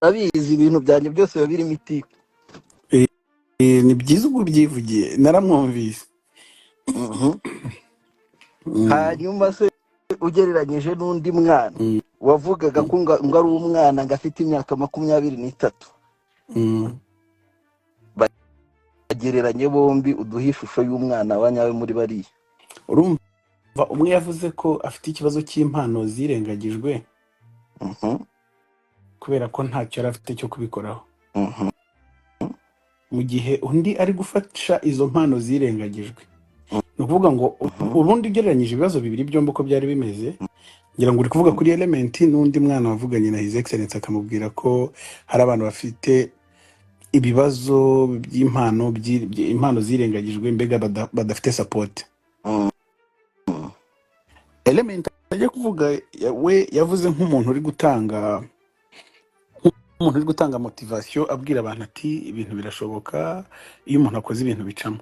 Urabizi, ibintu byanjye byose biba birimo itiku. Ni byiza ubwo ubyivugiye, naramwumvise. Hanyuma se ugereranyije n'undi mwana wavugaga ko ngo ari umwana, ngo afite imyaka 23, bagereranye bombi, uduhe ishusho y'umwana wa nyawe muri bariya. Urumva, umwe yavuze ko afite ikibazo cy'impano zirengagijwe kubera ko ntacyo yari afite cyo kubikoraho, mu gihe undi ari gufasha izo mpano zirengagijwe. Ni ukuvuga ngo ubundi ugereranyije ibibazo bibiri byombi uko byari bimeze, ngira ngo uri kuvuga kuri Element n'undi mwana wavuganye na His Excellence akamubwira ko hari abantu bafite ibibazo by'impano, impano zirengagijwe, mbega badafite support. Element ajya kuvuga, we yavuze nk'umuntu uri gutanga motivation, abwira abantu ati ibintu birashoboka iyo umuntu akoze ibintu bicamo.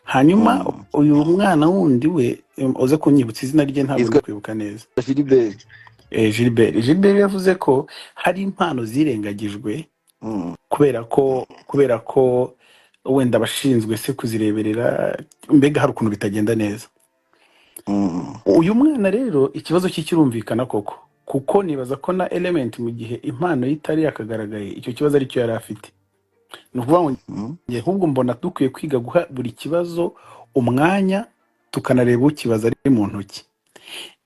Hanyuma uyu mwana wundi we, uze kunyibutsa izina rye, ntabwo Yitwa ndi kwibuka neza. Gilbert. Gilbert yavuze ko hari impano zirengagijwe kubera ko wenda abashinzwe se kuzireberera, mbega hari ukuntu bitagenda neza. Uyu mwana rero ikibazo cye kirumvikana koko, kuko nibaza ko na Element mu gihe impano ye itari yakagaragaye, icyo kibazo aricyo yari afite. Ni ukuvuga ngo njye ahubwo mbona dukwiye kwiga guha buri kibazo umwanya, tukanareba ukibaza ari mu ntoki.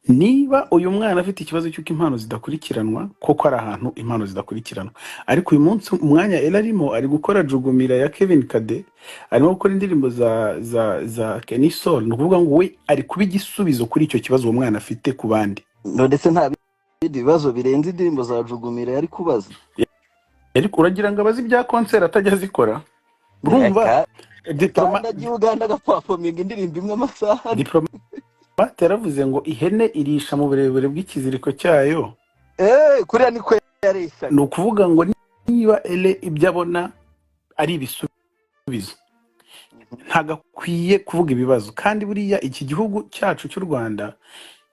Niba uyu mwana afite ikibazo cy'uko impano zidakurikiranwa, koko ari ahantu impano zidakurikiranwa, ariko uyu munsi umwanya yari arimo, ari gukora Jugumira ya Kevin Kade, arimo gukora indirimbo za Kenny Sol, ni ukuvuga ngo we ari kuba igisubizo kuri icyo kibazo uwo mwana afite ku bandi. Ndetse nta bindi bibazo birenze indirimbo za Jugumira yari kubaza. Ariko uragira ngo abazi ibya concert atajya azikora? Urumva Reka diploma kandi agiye Uganda agaperforminga indirimbo imwe amasaha 4. Diplomate yaravuze ngo ihene irisha mu burebure bw'ikiziriko cyayo. Kuriya niko yareshyaga. Ni ukuvuga ngo niba Ele ibyo abona ari ibisubizo, ntabwo akwiye kuvuga ibibazo. Kandi buriya iki gihugu cyacu cy'u Rwanda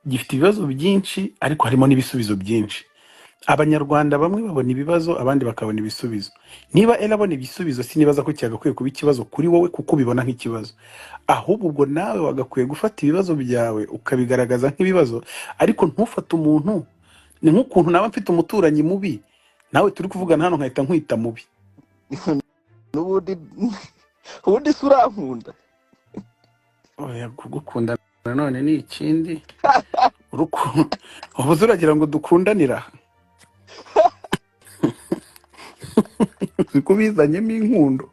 gifite ibibazo byinshi, ariko harimo n'ibisubizo byinshi. Abanyarwanda bamwe babona ibibazo, abandi bakabona ibisubizo. Niba Ele abona ibisubizo, sinibaza ko cyagakwiye kuba ikibazo kuri wowe kuko ubibona nk'ikibazo. Ahubwo ubwo nawe wagakwiye gufata ibibazo byawe ukabigaragaza nk'ibibazo, ariko ntufate umuntu. Ni nk'ukuntu naba mfite umuturanyi mubi, nawe turi kuvugana hano nkahita nkwita mubi. N'ubundi ubundi se urankunda? Oya, kugukunda nanone ni ikindi. Ubu se uragira ngo dukundanira uzi ko ubizanyemo inkundo?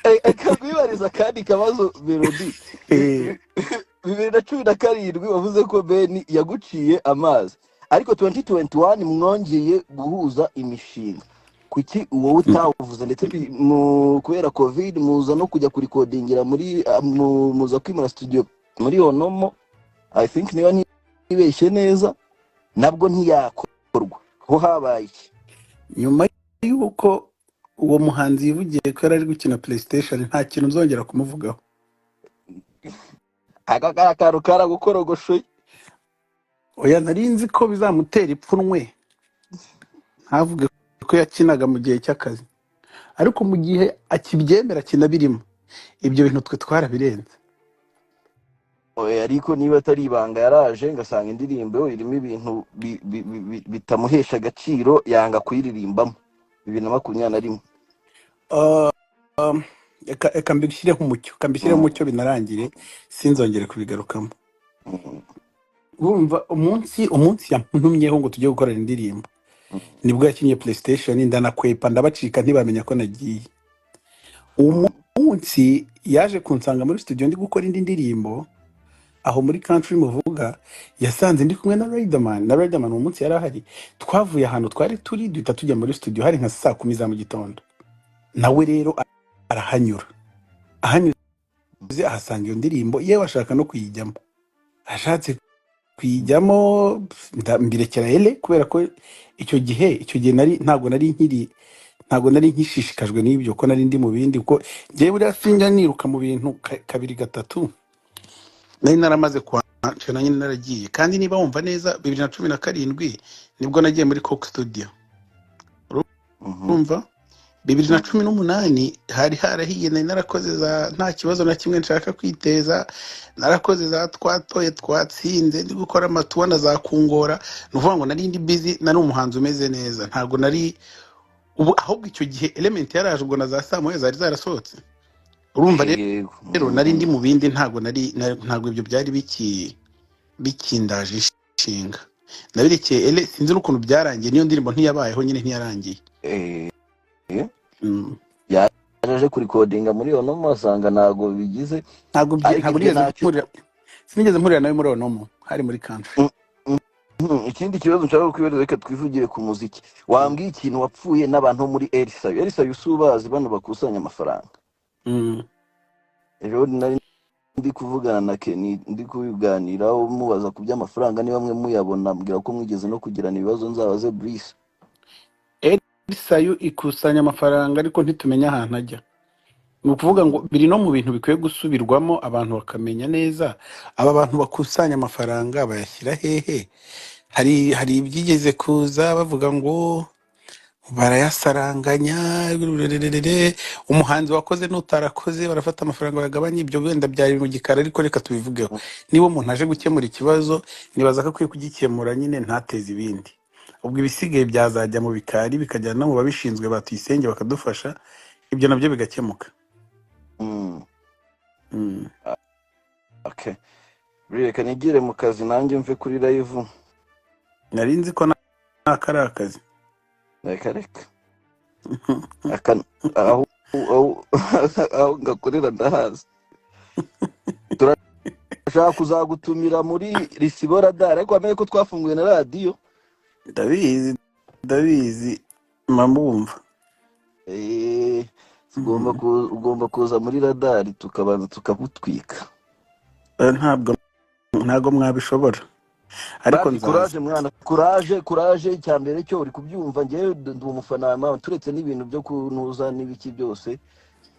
Reka nkwibariza akandi kabazo, Melody. 2017 wavuze ko Ben yaguciye amazi, ariko 2021 mwongeye guhuza imishinga. Kuki wowe utawuvuze? Ndetse kubera COVID muza no kujya kurecordingira muri muza kwimura studio muri Onomo, I think, niba ntibeshye neza, nabwo ntiyakorwa. Ho habaye iki? Nyuma y'uko uwo muhanzi yivugiye ko yari ari gukina PlayStation, nta kintu nzongera kumuvugaho. Aka kari akantu karagukorogoshoye. Oya, nari nzi ko bizamutera ipfunwe ntavuge ko yakinaga mu gihe cy'akazi, ariko mu gihe akibyemera kinabirimo, ibyo bintu twe twarabirenze. Oya, ariko niba atari ibanga, yaraje ngasanga indirimbo irimo ibintu bitamuhesha agaciro, yanga kuyiririmbamo 2021. Reka mbishyireho umucyo, reka mbishyireho umucyo binarangire, sinzongere kubigarukamo. Urumva, umunsi yantumyeho ngo tujye gukorana indirimbo, nibwo yakinnye PlayStation, ndanakwepa, ndabacika, ntibamenya ko nagiye. Uwo munsi yaje kunsanga muri studio ndi gukora indi ndirimbo aho muri country muvuga. Yasanze ndi kumwe na Riderman, na Riderman uwo munsi yari ahari. Twavuye ahantu twari turi, duhita tujya muri studio, hari nka saa 10 za mu gitondo. Nawe rero arahanyura, ahanyuze ahasanga iyo ndirimbo, yewe ashaka no kuyijyamo. Ashatse kuyijyamo, mbirekera Ele, kubera ko icyo gihe nari ntabwo nari nkiri, ntabwo nari nkishishikajwe n'ibyo, ko nari ndi mu bindi, kuko njyewe buriya sinjya niruka mu bintu kabiri gatatu. Nari naramaze kwancana nyine, naragiye. Kandi niba wumva neza, 2017 nibwo nagiye muri Coke Studio. Urumva, 2018 hari harahiye, nari narakoze za nta kibazo na kimwe nshaka kwiteza, narakoze za twatoye twatsinze, ndi gukora amatuwa na za kungora. Ni ukuvuga ngo nari ndi busy, nari umuhanzi umeze neza, ntabwo nari ubu. Ahubwo icyo gihe Element yaraje, ubwo na za saa moya zari zarasohotse. Urumva Yego. rero nari ndi mu bindi, ntabwo nari ntabwo ibyo byari bikindaje ishinga. Nabirekeye ele, sinzi n'ukuntu byarangiye, niyo ndirimbo ntiyabayeho nyine, ntiyarangiye. Yaje kurikodinga muri Onomo asanga ntabwo bigize, Ntabwo ariko ntabwo ibyo nigeze ntacyo. mpurira, sinigeze mpurira nawe muri Onomo, hari muri country. Ikindi kibazo nshaka kukwibaza, reka twivugire ku muziki. Wambwiye ikintu wapfuye n'abantu bo muri Elisayo. Elisayo si ubazi bano bakusanya amafaranga? Ejo bundi nari ndi kuvugana na Kenny, ndi kubiganiraho mubaza ku by'amafaranga niba mwe muyabona, mbwira ko mwigeze no kugirana ibibazo, nzabaze Brice. Elisayo ikusanya amafaranga ariko ntitumenya ahantu ajya. Ni ukuvuga ngo biri no mu bintu bikwiye gusubirwamo, abantu bakamenya neza aba bantu bakusanya amafaranga bayashyira hehe. Hari ibyigeze kuza bavuga ngo barayasaranganya, rurererere, umuhanzi wakoze n'utarakoze barafata amafaranga bayagabanya. Ibyo wenda byari mu gikari, ariko reka tubivugeho. Niba umuntu aje gukemura ikibazo, nibaza ko akwiye kugikemura nyine, ntateze ibindi. Ubwo ibisigaye byazajya mu bikari, bikajyana no mu babishinzwe batuyisenge bakadufasha, ibyo nabyo bigakemuka. Okay. Reka nigire mu kazi nanjye mve kuri live. Nari nzi ko naka ari akazi. Reka reka. Aka aho aho aho ngakorera ndahazi. Turashaka kuzagutumira muri Risibo Radar, ariko wamenye ko twafunguye na radiyo. Ndabizi, ndabizi, mba mbumva. Ugomba kuza muri radari tukabanza tukagutwika. Ntabwo mwabishobora, ariko Bati nzaza. Kuraje mwana, kuraje kuraje. Icya mbere cyo uri kubyumva, njyewe ndi umufana wa mama, turetse n'ibintu byo kunuza n'ibiki byose.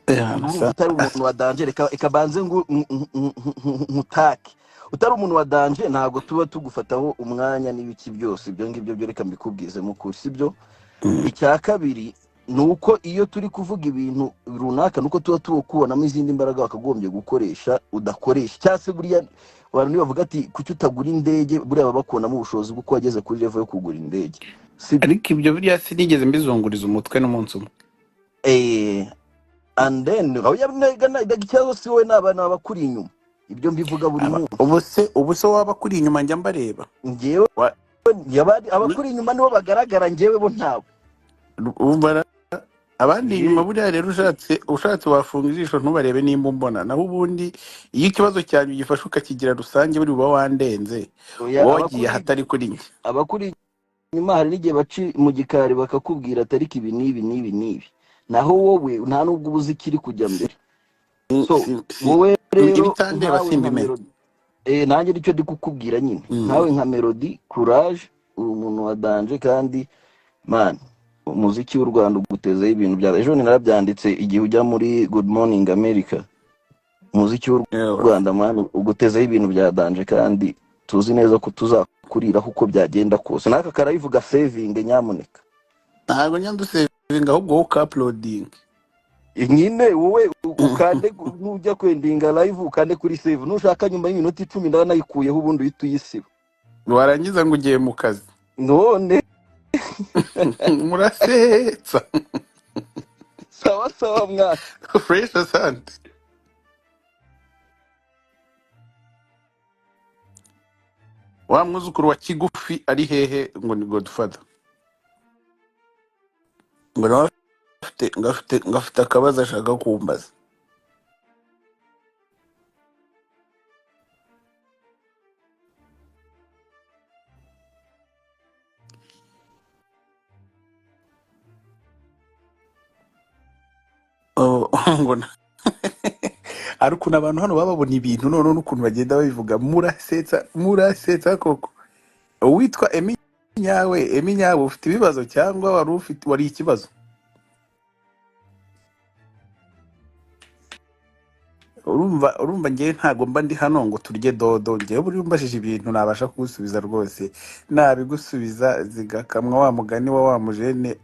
Urumva utari umuntu wa danger, reka banze nkutake. Utari umuntu wa danger ntabwo tuba tugufataho umwanya n'ibiki byose, ibyo ngibyo byo reka mbikubwizemo ukuri, sibyo? Icya kabiri ni uko iyo turi kuvuga ibintu runaka, nuko tuba tukubonamo izindi mbaraga wakagombye gukoresha udakoresha, cyangwa se buriya abantu nibavuga ati kuki utagura indege, buriya baba bakubonamo ubushobozi bw'uko wageze kuri level yo kugura indege, sibyo? Ariko ibyo buriya sinigeze mbizunguriza umutwe n'umunsi umwe. And then oya, ikibazo si wowe, n'abana babakuri inyuma, ibyo mbivuga buri munsi. Ubu se waba kuri inyuma njya mbareba? Njyewe abakuri inyuma nibo bagaragara, njyewe bo ntabo. Umva, abandi inyuma buriya rero ushatse wafunga ijisho ntubarebe nimba umbona. Naho ubundi iyo ikibazo cyanyu ugifashe ukakigira rusange, buri uba wandenze, Oya, uba wagiye abakuri ahatari kuri njye. Abakuri inyuma hari n'igihe baci mu gikari bakakubwira atari ibi n'ibi n'ibi n'ibi, naho wowe nta nubwo uba uzi ikiri kujya mbere. So wowe rero Ibitandeba nkawe nka simbimenya. Melody, nanjye nicyo ndi kukubwira nyine. Nkawe nka Melody, courage, uri umuntu wa danger, kandi man, umuziki w'u Rwanda ugutezeho ibintu bya ejo narabyanditse igihe ujya muri Good Morning America. Umuziki w'u Rwanda man ugutezeho ibintu bya danger, kandi tuzi neza ko tuzakuriraho uko byagenda kose. N'aka karabivuga, saving nyamuneka. Ntabwo njya ndusevinga, ahubwo wowe ukauploadinga. Nyine wowe ukande nujya kwendinga live, ukande kuri save, nushaka nyuma y'iminota 10 ndaba nayikuyeho, ubundi uhita uyisiba. Warangiza ngo ugiye mu kazi. None Murasetsa. Sawa sawa mwana. Fresh, asante. Wa mwuzukuru wa Kigufi ari hehe? Ngo ni Godfather, ngo nawe afite akabazo ashaka kumbaza. Oh, ngo hari ukuntu abantu hano baba babona ibintu, noneho n'ukuntu bagenda babivuga, murasetsa, murasetsa koko. Uwitwa Emi Nyawe, Emi Nyawe, ufite ibibazo cyangwa wari ufite, wari ikibazo? Urumva ngewe ntabwo mba ndi hano ngo turye dodo. Ngewe buriya umbajije ibintu nabasha kugusubiza rwose nabigusubiza, zigakamwa wa mugani wa mujene.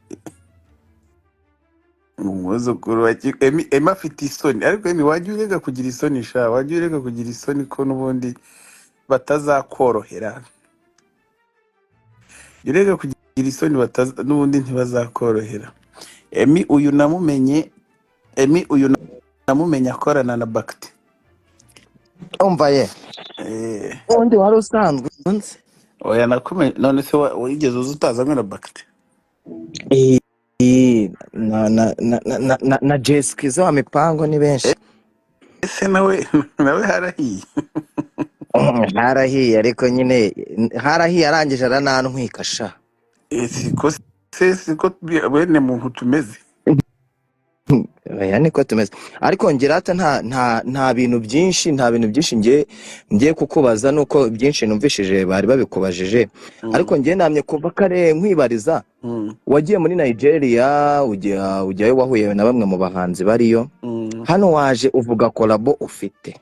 Umwuzukuru wa Emi, Emi afite isoni, ariko Emi wajya ureka kugira isoni sha, wajya ureka kugira isoni ko n'ubundi batazakorohera. Jya ureka kugira isoni n'ubundi ntibazakorohera. Emi uyu namumenye, Emi uyu namumenye akorana na Bakiti. Umva ye. Undi wari usanzwe unzi. Oya, nakumenye none se wigeze uza utazanywe na Bakiti? Na Jessica wa mipango ni benshi. Ese nawe harahiye? Harahiye, ariko nyine harahiye arangije aranantwika sha. Siko se, siko bene muntu tumeze. Oya, niko tumeze, ariko ngirata nta bintu byinshi, nta bintu byinshi ngiye kukubaza, nuko byinshi numvishije bari babikubajije. Ariko ngiye namye kuva kare nkwibariza. Wagiye muri Nigeria, ujyayo wahuye na bamwe mu bahanzi bariyo. Hano waje uvuga collabo ufite.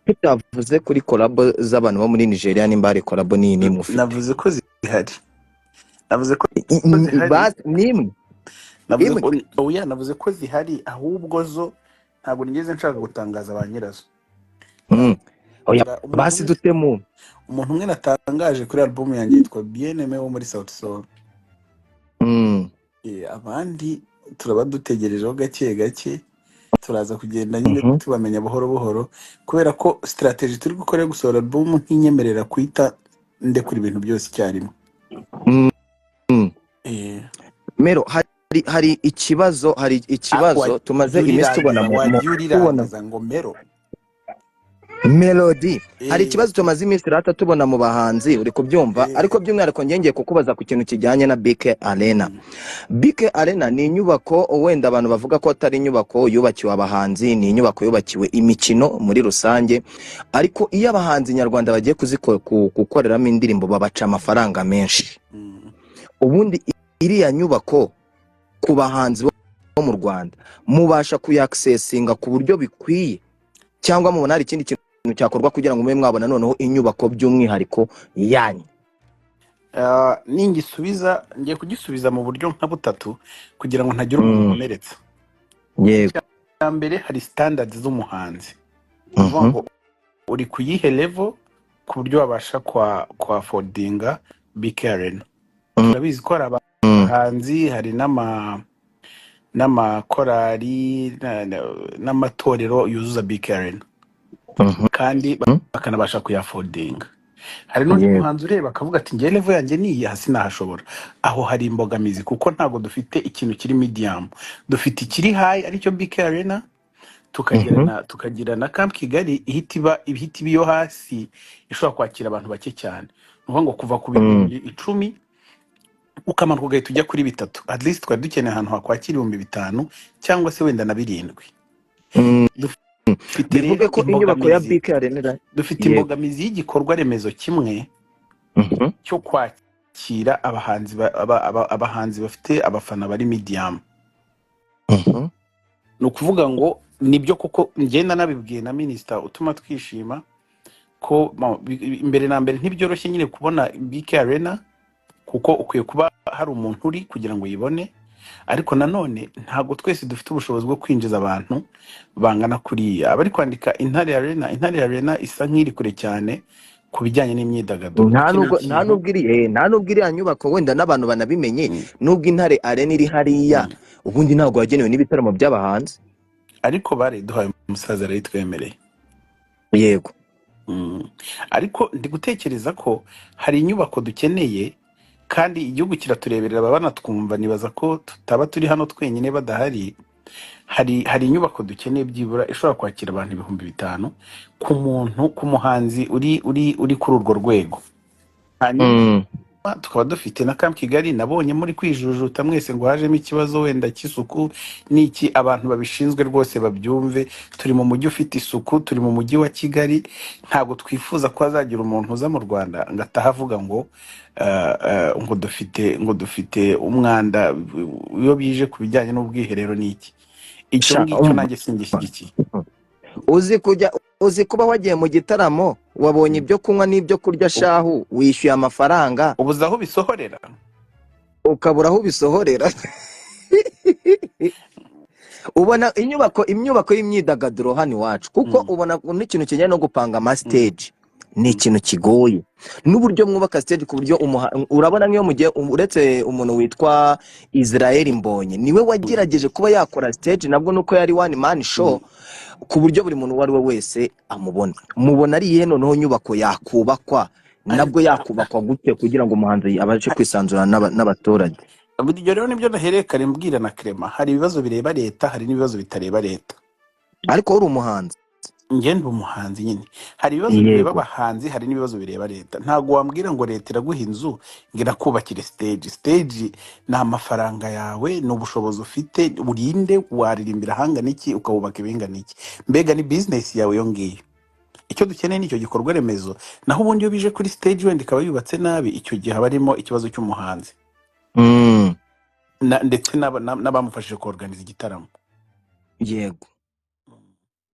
Tutavuze kuri collabo z'abantu bo muri Nigeria, nimba hari collabo nini nimwe ufite. Navuze ko zihari, navuze ko zihari. Basi nimwe. Navuze Imwe. ko, oya, navuze ko zihari, ahubwo zo ntabwo nigeze nshaka gutangaza ba nyirazo. Oya, Umuntu basi umwe dutemu. Umuntu umwe natangaje kuri album yanjye yitwa Bien-Aimé wo muri Sauti Sol. Abandi turaba dutegerejeho gake gake, turaza kugenda nyine tubamenya buhoro buhoro, kubera ko strategy turi gukora yo gusohora album ntinyemerera kuhita ndekura ibintu byose icyarimwe. Mero, hari ikibazo, hari Ariko ikibazo tumaze wagiye iminsi tubona urirangiza, wagiye tubona urirangiza ngo Mero. Melody, hari ikibazo tumaze iminsi rata tubona mu bahanzi, uri kubyumva? Ariko by'umwihariko ngiye kukubaza ku kintu kijyanye na BK Arena. BK Arena ni inyubako wenda abantu bavuga ko atari inyubako yubakiwe abahanzi, ni inyubako yubakiwe imikino muri rusange, ariko iyo abahanzi nyarwanda bagiye gukoreramo indirimbo babaca amafaranga menshi. Ubundi iriya nyubako ku bahanzi bo mu Rwanda mubasha kuyakisesinga ku buryo bikwiye, cyangwa mubona hari ikindi kintu cyakorwa kugira ngo mube mwabona noneho inyubako by'umwihariko yanyu? Ningisubiza ngiye kugisubiza mu buryo nka butatu kugira ngo ntagira umuntu nkomeretsa. Icya mbere, hari standards z'umuhanzi, ni ukuvuga ngo uri ku yihe level ku buryo wabasha kwa affordinga BK Arena. Turabizi ko hari abahanzi, hari n'amakorali n'amatorero yuzuza BK Arena kandi bakanabasha kuyaffordinga. Hari n'undi muhanzi ureba akavuga ati: "Ngewe level yanjye ni iyi, hasi nahashobora." Aho hari imbogamizi, kuko ntabwo dufite ikintu kiri medium, dufite ikiri high aricyo BK Arena, tukagira na Camp Kigali ihita iba iyo hasi ishobora kwakira abantu bake cyane. Ni ukuvuga ngo kuva ku 10,000 ukamanuka ugahita ujya kuri 3,000. At least twari dukeneye ahantu hakwakira 5,000 cyangwa se wenda na 7,000. Dufite Bivuge rero ko inyubako ya imbogamizi, BK Arena dufite imbogamizi y'igikorwa remezo kimwe cyo kwakira abahanzi abahanzi bafite abafana bari medium. Ni ukuvuga ngo nibyo koko, ngenda nabibwiye na minisita utuma twishima ko mbere na mbere ntibyoroshye nyine kubona BK Arena, kuko ukwiye kuba hari umuntu uri kugira ngo uyibone, ariko nanone ntabwo twese dufite ubushobozi bwo kwinjiza abantu bangana kuriya. Abari kwandika Intare Arena, Intare Arena isa nk'iri kure cyane ku bijyanye n'imyidagaduro. Nta Dukeneye nubwo nta ikintu nubwo iri nta nubwo iriya nyubako wenda n'abantu banabimenye, nubwo Intare Arena iri hariya, ubundi ntabwo wagenewe n'ibitaramo by'abahanzi. Ariko bariduhaye, umusaza arayitwemereye. Ariko ndi gutekereza ko hari inyubako dukeneye, kandi igihugu kiratureberera, baba banatwumva, nibaza ko tutaba turi hano twenyine badahari. Hari inyubako dukeneye byibura ishobora kwakira abantu 5,000 ku muntu, ku muhanzi uri kuri urwo rwego. Hanyuma tukaba dufite na Camp Kigali. Nabonye muri kwijujuta mwese ngo hajemo ikibazo wenda cy'isuku n'iki. Abantu babishinzwe rwose babyumve, turi mu mujyi ufite isuku, turi mu mujyi wa Kigali. Ntabwo twifuza ko hazagira umuntu uza mu Rwanda ngo ataha avuga ngo ngo dufite umwanda iyo bije ku bijyanye n'ubwiherero n'iki. Icyo Sha, ngicyo umva. nanjye singishyigikiye. Uzi kujya, uzi kuba wagiye mu gitaramo, wabonye ibyo kunywa n'ibyo kurya, shahu, wishyuye amafaranga, ubuze aho bisohorera, ukabura aho ubisohorera. Ubona inyubako y'imyidagaduro hano iwacu, kuko ubona n'ikintu kijyanye no gupanga amastage ni ikintu kigoye, n'uburyo mwubaka stage ku buryo urabona nk'iyo mugiye, uretse umuntu witwa Israel Mbonye niwe wagerageje kuba yakora stage, nabwo nuko yari one man show, ku buryo buri muntu uwo ari we wese amubona. Mubona ari iyihe noneho nyubako yakubakwa, nabwo yakubakwa gute kugira ngo umuhanzi abashe kwisanzura n'abaturage? Ibyo rero nibyo nahereye kare mbwira na Clement: hari ibibazo bireba leta, hari n'ibibazo bitareba leta. Ariko uri umuhanzi. Njye ndi umuhanzi nyine. Hari ibibazo bireba abahanzi, hari n'ibibazo bireba leta. Ntabwo wambwira ngo leta iraguha inzu ngo irakubakire stage. Stage ni amafaranga yawe, ni ubushobozi ufite. Urinde waririmbira ahangana iki, ukawubaka ibingana iki? Mbega ni business yawe iyo ngiyo. Icyo dukeneye ni icyo gikorwa remezo. Naho ubundi iyo bije kuri stage, wenda ikaba yubatse nabi, icyo gihe haba harimo ikibazo cy'umuhanzi ndetse n'abamufashije kuorganiza igitaramo. Yego.